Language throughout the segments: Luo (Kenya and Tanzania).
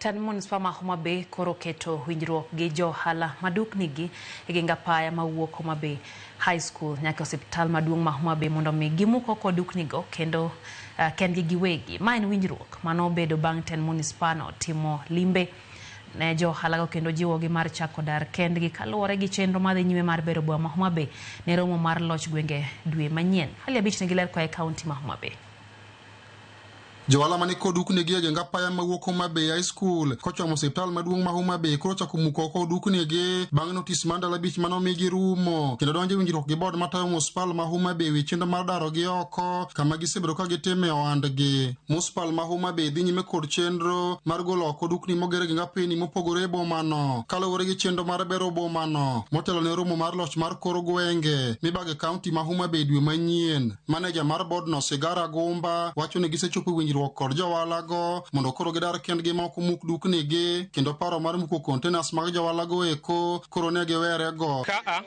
Tend Munispa ma Homa Bay koro keto winjruok gi jo ohala maduknigi e geng apaya mawuok Homa Bay High School nyaka osiptal maduong' ma Homa Bay mondo mi gimuk oko duknigo kendo kendgi giwegi. Ma en winjruok manobedo bang' tend Munispa no timo limbe ne jo ohalago kendo jiwogi mar chako dar kendgi kaluwore gi chenro madhi nyime mar bero boma ma Homa Bay ne romo mar loch gwenge dwe manyien. Hali abich nigi ler koa e kaunti ma Homa Bay. Johala mani kod duknigi e geng apaya mawuok Homa Bay High School kochomo osiptal maduong' ma Homa Bay koro ochako muko oko duknigi bang' notis mar ndalo 5 manomigi rumo kendo donjo e winjruok gi board matayo municipal ma Homa Bay wi chenro mar darogi oko kama gisebedo ka gitime ohandgi. Municipal ma Homa Bay dhi nyime kod chenro mar golo oko dukni moger e geng apeni mopogore e bomano kaluwore gi chenro mar bero bomano motelo ne romo mar loch mar kor gwenge mibago e kaunti ma Homa Bay dwe manyien. Maneja mar boardno Sigara Gumba wacho ni gisechopo winjruok kod jowalago mondo koro gidar kendgi ma ok omuk duknigi kendo paro mar muko containers mag jowalago eko koro ne giwerego. Kaa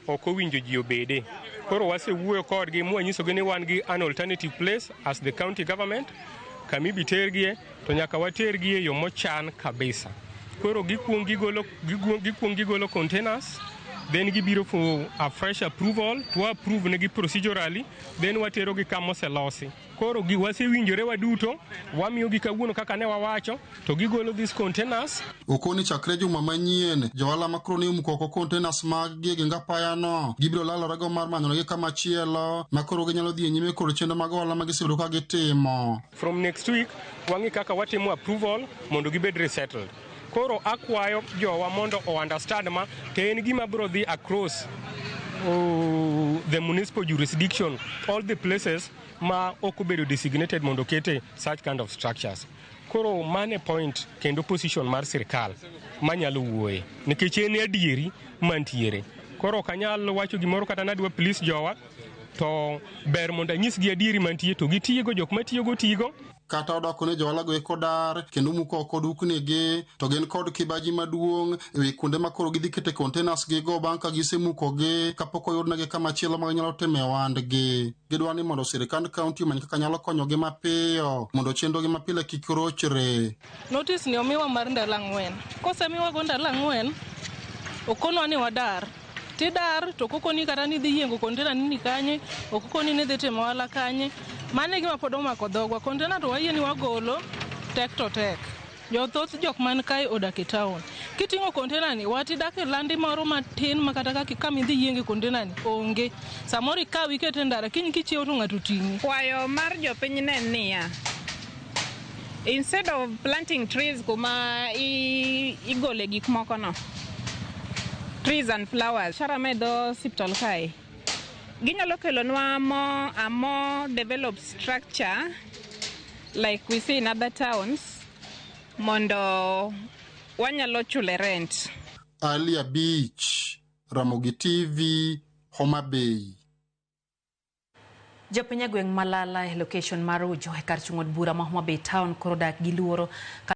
ok owinjo ji obede. Koro wasewuoyo kodgi mwanyisogi ni wan gi an alternative place as the county government kama ibi tergie to nyaka watergie e yo mochan kabisa. Koro gikuong gigolo containers, then gibiro for a fresh approval to approve negi procedurally, then waterogi kama oselosi. Koro gi wasewinjore waduto, wamiyogi kawuono kaka ne wawacho to gigolo these containers. Okoni chakre juma manyien, johala ma koro ne omuko oko containers mag gi e geng apayano gibiro lalorego mar manyonegi kama chielo ma koro ginyalo dhi e nyime kod chenro mag ohala ma gisebedo ka gitimo. From next week wang'i kaka watimo approval mondo gibed resettled. Koro akwayo jowa mondo o understand ma to en gima biro dhi across the municipal jurisdiction, all the places ma ok obedo designated mondo okete such kind of structures. Koro mane point kendo position mar sirkal manyalo wuoye nikech en adieri mantiere. Koro ok anyal wacho gimoro kata nadwa please jowa to ber mondo anyisgi adieri mantie to gitigo jok matiyogo tigo. Kata odoko ni johalago eko dar kendo muko oko duknigi to gin kod kibaji maduong' e wi kuonde ma koro gidhi kete containers gigo bang' ka gisemukogi kapok oyudnegi kama chielo ma ginyalo time ohandgi. Gidwa ni mondo sirikand kaunti omany kaka nyalo konyogi mapiyo mondo chenrogi mapile kik rochre. Notice ni omiwa mar ndalo 4. Kosemiwa go ndalo 4, okonwa ni wadar. Tidar to ok okoni kata ni idhi yiengo container ni kanye, ok okoni ni idhi timo ohala kanye. Mano e gima pod omako dhogwa. Container to wayie ni wagolo, tek to tek. Jothoth jok man kae odak e town. Kiting'o container ni, wat idak e landi moro matin ma kata kaka kama idhi yienge container ni onge. Samoro ikaw iket e ndara, kiny kichiew to ng'ato oting'i. Kwayo mar jopiny ne en niya, instead of planting trees kuma igole gik moko no, trees and flowers, biashara ma e dho osiptal kae, ginyalo kelonwa a more developed structure like we see in other towns mondo wanyalo chule rent. Alia Beach, Ramogi TV, Homa Bay. Jopiny e gweng' Malala e location mar Ujo e kar chung' od bura ma Homa Bay town koro dak gi luoro.